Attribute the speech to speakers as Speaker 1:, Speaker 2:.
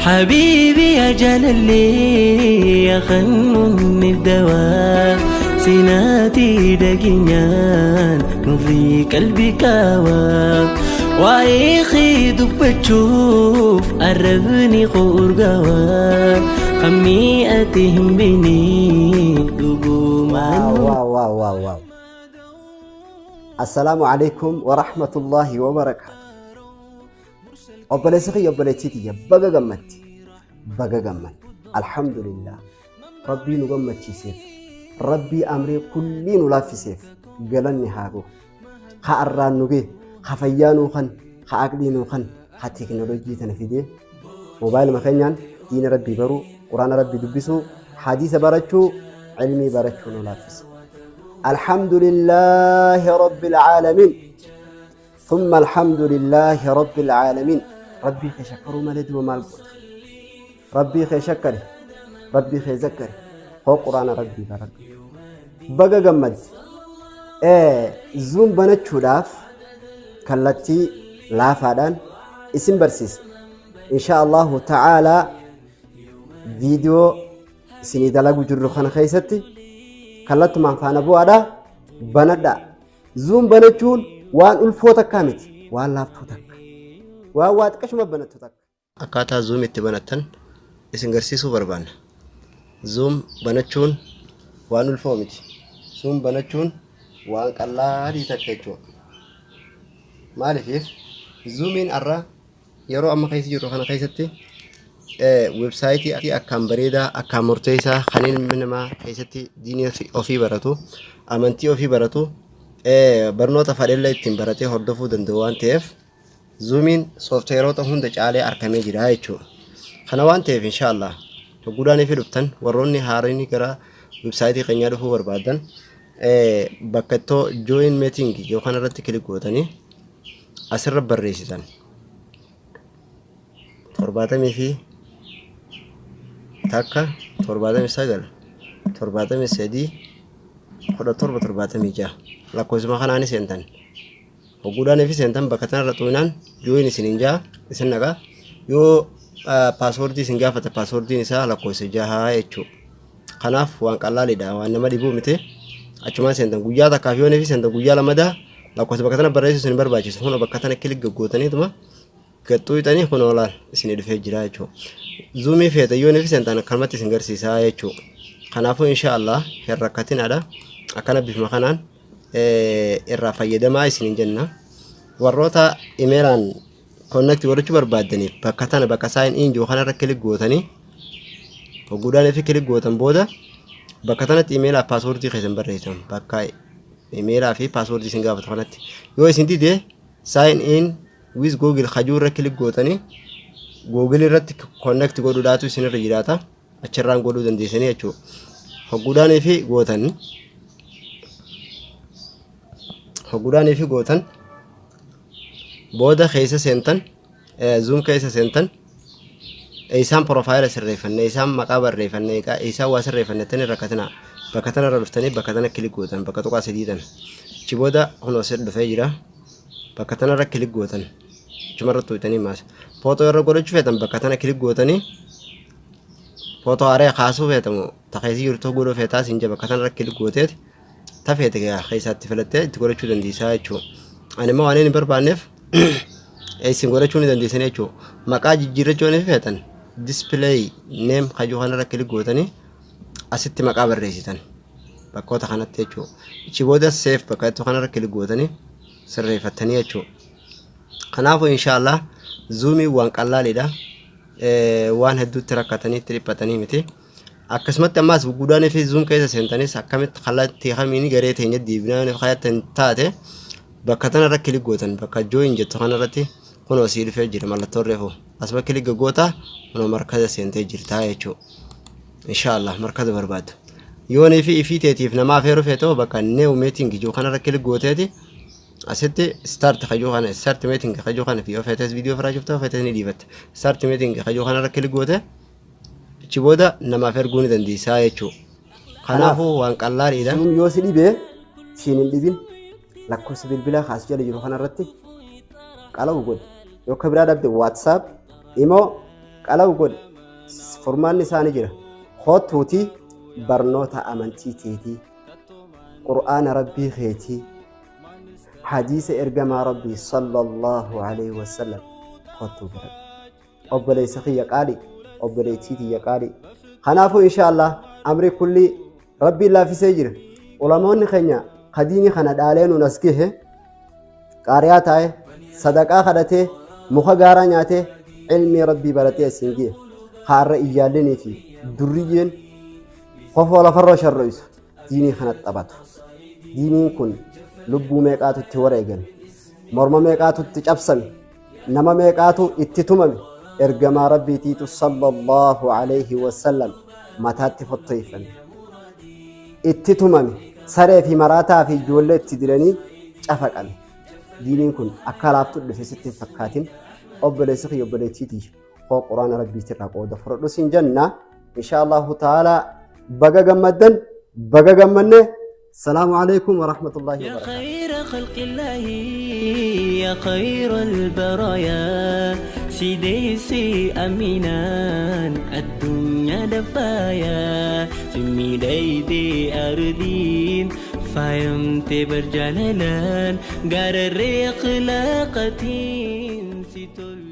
Speaker 1: حبيبي يا جلالي يا خنون الدواء سيناتي دقينيان نضي قلبي كوا وعيخي دب تشوف قربني خور خمي أتهم بني دقومان.
Speaker 2: Wow wow wow wow. Assalaamu alaikum wa rahmatullahi wa barakaatu. Obboleessi kiyya, obboleettii tiyya, baga gammatti. Baga gammadde. Alhamdulillah. Rabbii nu gammachiiseef. Rabbii amree kullii nu laaffiseef galanni haa gahu. Ha arraan nu ga'e, ha fayyaa nuu kan, ha aqlii nuu kan, ha teekinooloojii tana fidee moobaayiluma keenyaan diina Rabbii baruu, quraana Rabbii dubbisuu, hadiisa barachuu, ilmii barachuu nu laaffise. Alhamdulillahi Rabbil Aalamiin. ثم الحمد لله رب العالمين. ربي خي شكروا مالي دو مال قوت. ربي خي شكري، ربي خي ذكري، هو قرآن ربي برك بقى جمد. ايه زوم بنتشولاف كالتي لا فادان اسم برسيس إن شاء الله تعالى. فيديو سيني دلقو جرو خان خيستي كالتو من فانا بوادا بندا زوم بنتشون waan ulfoo takkaa miti, waan laaftuu takka, waan waa xiqqashuma banattu takka. Akkaataa Zoom itti banattan isin garsiisuu barbaanna. Zoom banachuun waan ulfoo miti. Zoom banachuun waan qallaalii takka jechuudha. Maaliif Zoomiin har'a yeroo amma keessa jirru kana keessatti websaayitii akkaan bareedaa, akkaan murteessaa, kan ilmi namaa keessatti diinii ofii baratu, amantii ofii baratu, barnoota fadhilla ittiin baratee hordofuu danda'u waan ta'eef, Zoomiin soofteeroota hunda caalee argamee jira jechuudha. Kana waan ta'eef, inshaallah, hogguudhaan fi dhuftan warroonni haaraan gara websaayitii keenyaa dhufuu barbaadan, bakka ittoo join meeting yookaan irratti click gootanii asirra barreessitan 71 79 73 17 76 lakkoofsuma kanaan seentan. Hogguudhaan fi seentan bakka tanarra xuqinaan join isiniin jaa isin naqa. Yoo paaswoordii isin gaafata, paaswoordiin isaa lakkoofsa jahaa jechuudha. Kanaaf waan qallaaliidha, waan nama dhibuu miti. Achumaan seentan. Guyyaa takkaaf yoo fi seentan, guyyaa lamadaa lakkoofsa bakka tana barreessuu isin barbaachisu. Kun bakka tana click gootaniituma gaxxuuxanii kun olaal isin dhufee jira jechuudha. Zoomii feeta yoo fi seentan akkanumatti isin garsiisaa jechuudha. Kanaafuu insha Allah hin rakkatinaadha. Akkana bifuma kanaan irraa fayyadamaa isiniin jenna. Warroota imeelaan connect godhachuu barbaaddaniif, bakka tana, bakka sign in jiru kanarra click gootanii, hogguudhaan fi click gootan booda, bakka tanatti imeelaa fi paaswoordii keessan barreessan. Bakka imeelaa fi paaswoordii isin gaafatu kanatti yoo isin dide, sign in with Google hajuu irra click gootanii Google irratti connect godhuudhaatu isinirra jiraata. Achirraan godhuu dandeessanii jechuudha. Hogguudhaan fi gootan, hogguudhaan fi gootan booda keessa seentan, Zoom keessa seentan, isaan profile sirreeffanne, isaan maqaa barreeffanne, isaan waa sirreeffanne tani rakkatina. Bakka tanarra dhuftanii bakka tana click gootan, bakka tuqaa sadii tana. Achi booda kunoo sir dhufee jira. Bakka tanarra click gootan, achumarra tuqxanii maas footoo irra godhachuu feetan, bakka tana click gootanii footoo haree kaasuu feetamu takeessi jirtu godhuu feetaa siin jaba, bakka tanarra click gooteeti tafeete keessaatti filattee itti godhachuu dandeessaa jechuudha. Ani immoo waan hin barbaanneef isin godhachuu ni dandeessan jechuudha. Maqaa jijjiirrachuu ni feetan, display name kajuu kanarra click gootanii asitti maqaa barreessitan bakkoota kanatti jechuudha. Ichi booda save bakka itti kanarra click gootanii sirreeffattanii jechuudha. Kanaafuu inshaallah Zoomii waan qallaaliidha. Waan hedduutti rakkatanii itti dhiphatanii miti. Akkasumatti ammaas guddaanii fi Zoom keessa seentanis akkamitti kallattii kamiin garee teenya deebinaa kaayattan taate, bakka tanarra click gootan, bakka join jettu kanarratti kunoo sii dhufee jira mallattoon reefu. Asuma click goota, kunoo markaza seentee jirtaa jechuudha. Inshaallah markaza barbaaddu. Yoonii fi ifii teetiif namaaf heeruu feetoo, bakka new meeting jiru kanarra click gooteeti asitti start kajuu kana, start meeting kajuu kana fi yoo feetes viidiyoo firaa jirtu, yoo feetes ni dhiifatte. Start meeting kajuu kanarra click goote, achi booda namaaf erguu ni dandeessaa jechuudha. Kanaafuu waan qallaaliidha.
Speaker 3: Zoom yoo si dhibee, siin hin dhibin, lakkoofsa bilbilaa kaas jala jiru kanarratti qala'u godhi. Yoo akka biraa dhabde, WhatsApp, Imo.
Speaker 2: Qalaw godhi, furmaanni isaanii jira. Kottuutii barnoota amantii teetii, qur'aana rabbii keetii, hadiisa ergamaa rabbii sallallahu alaihi wasallam kottuu baradhu. Obboleessa kiyya qaali, obboleettii tiyya qaali. Kanaafuu insha Allah amri kulli rabbiin laaffisee jira. Ulamoonni keenya kadiini kana dhaalee nuun as gahe, qaariyaa taa'e, sadaqaa kadhatee, muka gaaraa nyaatee, ilmii rabbii baratee asiin gahe. Haarra iyyaallinii fi durriyyeen kofoo lafarra sharro'isu diinii kana taphatu. Diiniin kun lubbuu meeqaatu itti wareegame, morma meeqaatu itti cabsame, nama meeqaatu itti tumame. Ergamaa rabbiitiitu sallallahu alaihi wasallam mataatti fottoyfame, itti tumame, saree fi maraataa fi ijoollee itti diranii cafaqame. Diiniin kun akka laaftu dhufe sitti hin fakkaatin. Obboleessi kiyya, obboleettii tiyya, koo quraana rabbiitirraa qooda fudhadhu siin jenna. Insha Allahu ta'ala baga gammaddan, baga gammanne. Salaamu alaikum wa rahmatullahi wa
Speaker 1: يا
Speaker 2: barakatuh.
Speaker 1: خير خلق الله، يا خير البرايا، سيدي سي أمينان الدنيا دفايا سمي ديدي أردين فايمت برجلالان قار الريق لاقتين ستل.